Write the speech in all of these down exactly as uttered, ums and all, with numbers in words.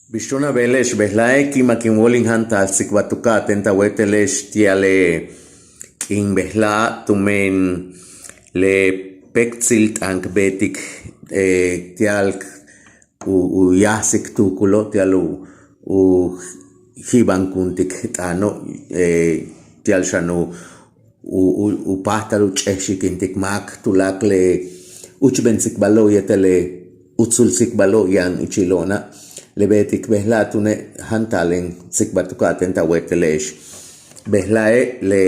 Bix túun a beele'ex, bejla'e' ki'imak in wóol in jáantal tsikbal tu ka'atéen ta wéetele'ex ti'al le k'iin bejla' tumen le péektsil t'aan k beetik ti'al u yáajsik tuukulo' ti'al u ji'ibankuntik t'aano' ti'al xan u u páajtal u ch'éejxikintik máak tuláakal le úuchben tsikbalo' yéetel le utsul tsikbalo' yaan ichilo'ona'. Le beetik bejla' túune' jáantal in tsikbal tu ka'atéen ta wéetele'ex. Bejla'e' le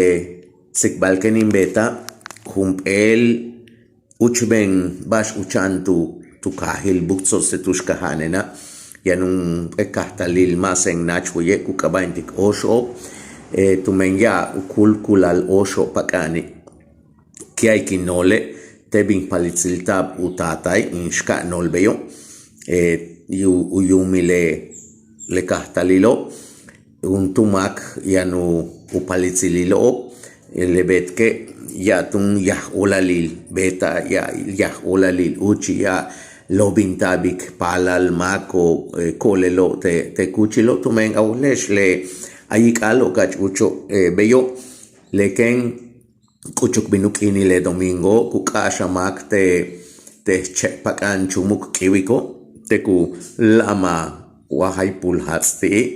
tsikbal kéen in beetaj jump'éel úuchben ba'ax ucha'an tu kaajil Buxton tu'ux kaja'anena'. Yaan jump'éel kajtalil máasen náach waye' ku k'aaba'intik Óoxo'ob tumen ya'ab u kúulkulal óoxo'ob pak'a'ani'. Ki'ayik in noole' te' bin k palitsilta'ab u taatay in xka'aj nool beyo'. U yuumil le kajtalilo' juntúul máak yaan u palitzililo'ob. Le beetike' ya'ab túun yaj óolalil beeta'ab, ya'ab yaj óolalil úuchil, ya'ab lojbinta'abik paalal máako'ob, ko'olelo'ob te' kúuchilo' tumen a wojle'ex le ayik'alo'ob ka'ach úucho' beyo'. Le kéen k'uchuk bin u k'iinil le domingo ku k'a'axal máak te' te' che'pak'an chúumuk k'íiwiko' te' ku láamal wa jaypul jaats' ti'i'.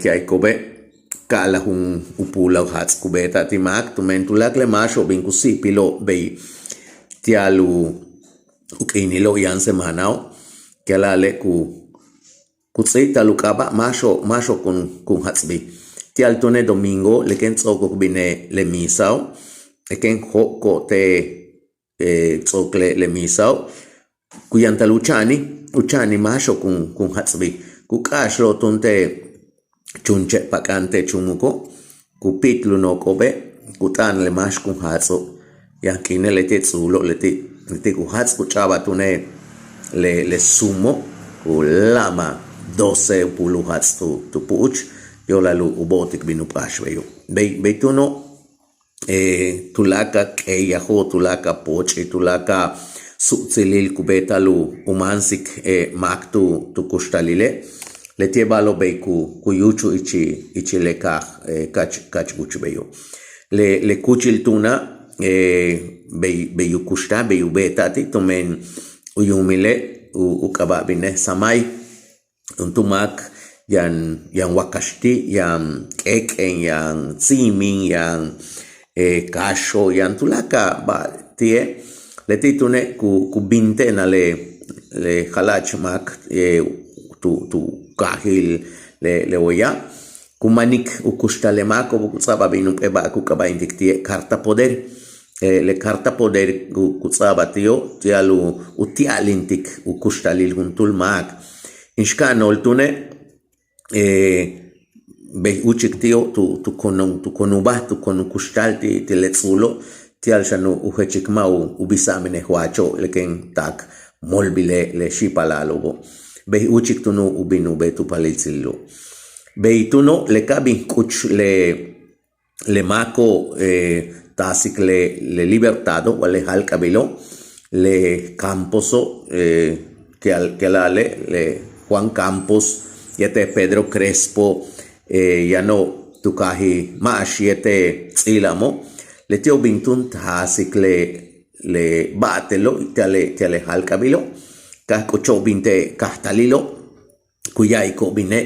Ki'ayiko'obe' ka'alaj jun u puulal jaats' ku beeta'al ti' máak tumen tuláakal le máaxo'ob bin ku si'ipilo'ob bey ti'al u k'iinilo' yaan semaanao' ki'ala'ale' ku ku ts'íibta'al u k'aaba' máaxo'ob máaxo'ob kun kun jats'bil. Ti'al túune' domingo le kéen ts'o'ok u bine' le misao', le kéen jo'oko'ob te' ts'o'ok le misao' ku yantal u cha'anil u cha'anil máaxo'ob kun kun jats'bil. Ku k'a'axlo'ob túun te' chuun che'pak'an te' chúumuko' ku pi'itl u nook'o'obe' ku t'a'anal le máax kun jaatso'ob. Yaan k'iine' leti' ts'uulo' leti' leti' ku jaats' ku ch'a'abal túune' le le sumo' ku láamal doce u puul u jaats' tu tu pu'uch yo'olal u bo'otik bin u p'áax beyo'. Bey bey túuno' tuláakal k'eyajo' tuláakal pooch'il tuláakal su'utzilil ku beeta'al u máansik máak tu tu kuxtalile'. Leti'e' ba'alo' bey ku ku yúuchul ichil ichil le kaaj ka'ach ka'ach úuch beyo'. Le le kúuchil túuna' bey bey u kuxtal bey u beeta'al ti' tumen u yuumile' u k'aaba'bine' samay. Juntúul máak yaan yaan wakax ti' yaan k'éek'en yaan tzíimin yaan kaaxo' yaan tuláakal ba'al ti'e'. Leti' túune' ku ku bin te'enal le le jala'ach máak tu tu kaajil le le weya'. Ku manik u kuxtal le máako'ob ku ts'a'abal bin jump'éel ba'al ku k'aaba'intik ti'e' carta poder. Le carta poder ku ts'a'abal ti'o' ti'al u ti'alintik u kuxtalil juntúul máak. In xka'aj nool túune' bey úuchik ti'o' tu tu kon tu konubáaj tu kon u kuxtal ti' ti' le ts'uulo' ti'al xan u jechik ma' u bisa'al mene' ju'acho' le kéen taak molbil le xi'ipalalo'obo'. Bey úuchik túun u bin u beet u palitsililo'. Bey túuno' le ka bin k'uch le le máako'ob taasik le le Libertado wa le jáalk'abilo' le Camposo' ki'al ki'ala'ale' le Juan Campos yéetel Pedro Crespo yano'ob tu kaajil Ma'ax yéetel Ts'íila'amo'. Leti'ob bin túun taasik le le ba'atelo' ti'al le ti'al le jáalk'abilo' ka k'ucho'ob bin te' kajtalilo' ku ya'ayiko'ob bine'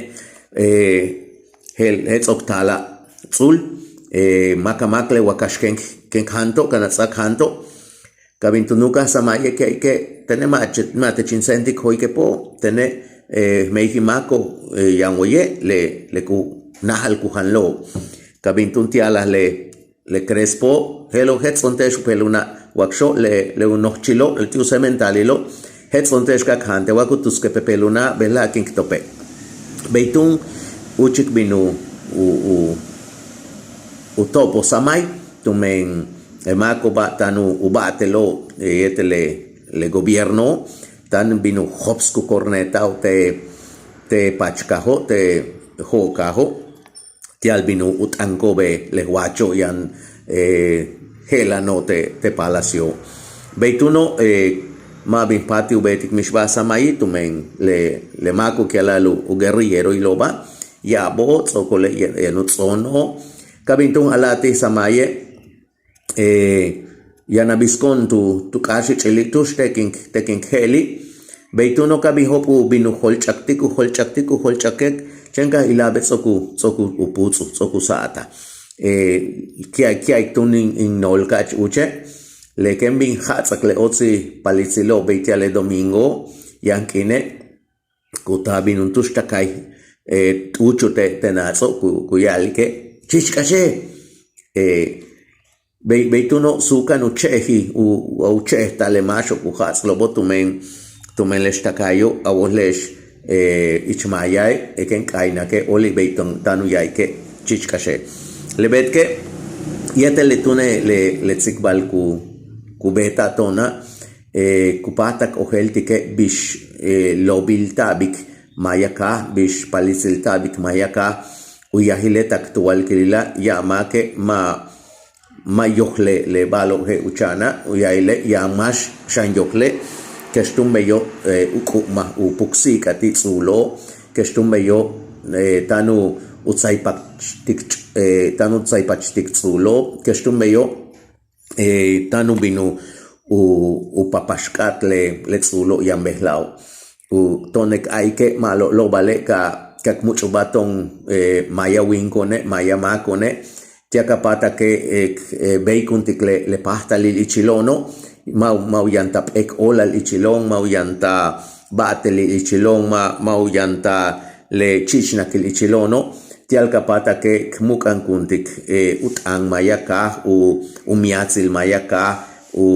je'el je'el ts'o'ok taala' ts'uul máak a máak le wakax kéen kéen k jaanto'ob kan a ts'áak jaanto'ob. Ka bin tu nu'ukaj sama'e' ke ke tene' ma' ma' tech in séentik jo'oykepo'ob tene' meyajil máako'ob yaan waye' le le ku náajal ku janlo'ob. Ka bin túun ti' a'alaj le le Crespo je'elo' jets'on te'ex u peel u na' wakxo' le le u nojchilo' leti' u sementa'alilo' jets'on te'ex ka k jaantej wa ku tuskej pepel u na' bejla'e' kin k tope'. Bey túun úuchik bin u u u to'opoj samay tumen le máako'oba' táan u ba'atelo'ob yéetel le le gobierno táan bin u jopsik u corneta'o' te' te' paach kaajo' te' jo'o' kaajo' ti'al bin u t'aniko'ob le ju'acho' yaan je'elano'ob te' te' palacio. Bey túuno' Ma' bin paati' u beetik mixba'al Samayi' tumen le le máak u ki'ala'al u guerrilleroilo'oba', ya'abo'ob ts'o'okole' yaan u ts'o'ono'ob. Ka bin túun a'ala'atij Samaye', yaan a bisko'on tu tu k'áax ich'ili' tu'ux te' kin te' kin k je'eli'. Bey túuno' ka bin jo'op' u bin u jolch'aktik u jolch'aktik u jolch'aktik, chéen ka ila'abe' ts'o'ok u ts'o'ok u puuts'ul ts'o'ok u sa'atal. Ki'a'ay ki'a'ay túun in nool ka'ach úuche'. Le kéen bin ja'ats'ak le óotsil palitsilo'ob bey ti'al le domingo, yaan k'iine' ku taal bin juntúul xtakay t'uuchul te' te' naats'o' ku ku ya'alike': Chich k'axe'. Bey bey túuno' suukan u che'ejil u u che'ejtal le máaxo'ob ku ja'ats'lo'obo' tumen tumen le xtakayo' a wojle'ex ich mayae', kéen k'aynake' óoli' bey táan u ya'alike' chich k'axe'. Le beetike' yéetel le túune' le le tzikbal ku ku beeta'al to'ona', ku páajtal k ojéeltike' bix loobilta'abik maaya kaaj, bix palitsilta'abik maaya kaaj. U yajile' tak tu walkilila' ya'ab máake' ma' ma' yojle' le ba'alo'ob je'el u cha'ana', u ya'abile' yaan máax xan yojle', kex túun beyo' u k'u'ubmaj u puksi'ik'al ti' ts'uulo'ob, kex túun beyo' táan u tsaypachtik táan u tsaypachtik ts'uulo'ob, kex túun beyo' táan u bin u u papaxk'a'at le le ts'uulo'ob yaan bejla'o'. U to'one' k a'alike' ma'alob lo'obale' ka ka k múuch'ubáaj to'on maaya wíiniko'one' maaya máako'one', ti'al ka páatake' k béeykuntik le le páajtalil ichilo'ono'. Ma' u ma' u yantal p'éek óolal ichilo'on, ma' u yantal ba'atelil ichilo'on, ma' ma' u yantal le chi'ichnakil ichilo'ono'. Ti'al ka páatake' k mu'uk'ankuntik u t'aan maaya kaaj, u u miatsil maaya kaaj, u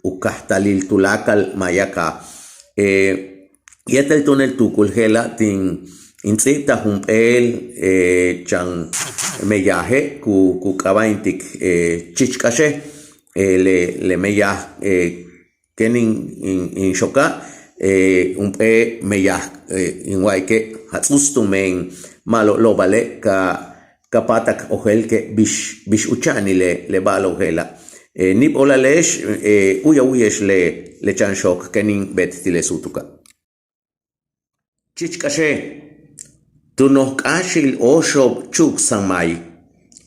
u kajtalil tuláakal maaya kaaj. Yéetel túunel tuukul je'ela' tin in ts'íibtaj jump'éel chan meyaje' ku ku k'aaba'intik chich k'axe'. Le le meyaj kéen in in in xokaj jump'éel meyaj in wa'alike' jats'uts tumen ma'alob lo'obale' ka ka páatak ojéeltike' bix bix u cha'anil le le ba'alo'ob je'ela'. Níib óolale'ex, u'uy a wu'uye'ex le le chan xook kéen in beet ti' le suutuka'. Chich k'axe', tu noj k'áaxil óoxo'ob Chuuk Samay,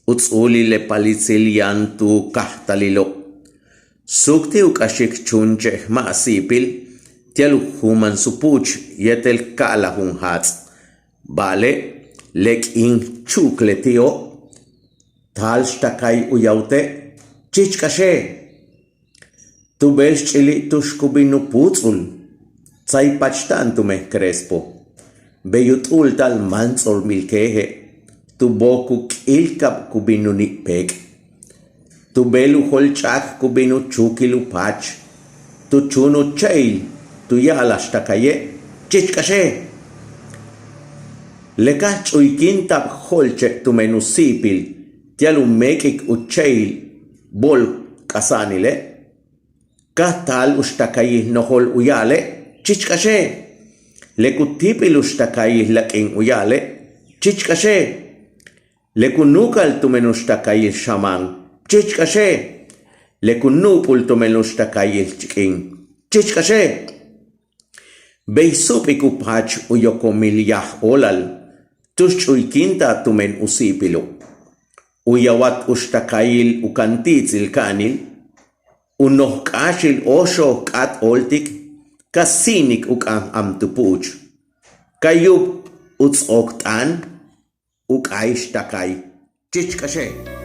u ts'u'ulil le palitsil yaan tu kajtalilo'. Suuk ti' u k'axik chúunche' ma' si'ipil ti'al u juumansupúuch yéetel ka'alajunjaats'. Ba'ale' le k'iin chu'uk leti'o', taal xtakay u yawte', chich k'axe'. Tu beel xch'ili' tu'ux ku bin u púuts'ul, tsaypachta'an tumen Crespo. Bey u t'u'ulta'al máants'o'ob milkeje', tu book u k'iilkab ku bin u níib peek'. Tu beel u jol ch'a'ak ku bin u chuukil u paach, tu chúun u che'il tu ya'alaj xtakaye', chich k'axe'. Le ka jch'uykintab jo'olche' tumen u si'ipil ti'al u méek'ik u che'il bóol k'asa'anile'. Ka taal u xtakayil nojol u ya'ale', chich k'axe'. Le ku tíip'il u xtakayil lak'in u ya'ale', chich k'axe'. Le ku nuuka'al tumen u xtakayil xamaan, chich k'axe'. Le ku nu'up'ul tumen u xtakayil chik'in, chich k'axe'. Bey su'up'ik u paach u yokomil yaj óolal tu'ux ch'uykintaj tumen u si'ipilo'. U yawak u xtakayil u kanti'itsil ka'anil, u noj k'áaxil óoxo'ob k'áat óoltik, ka síinik u k'a'anja'antupu'uch. Ka yu'ub u ts'ook t'aan, u k'aay xtakay, chich k'axe'.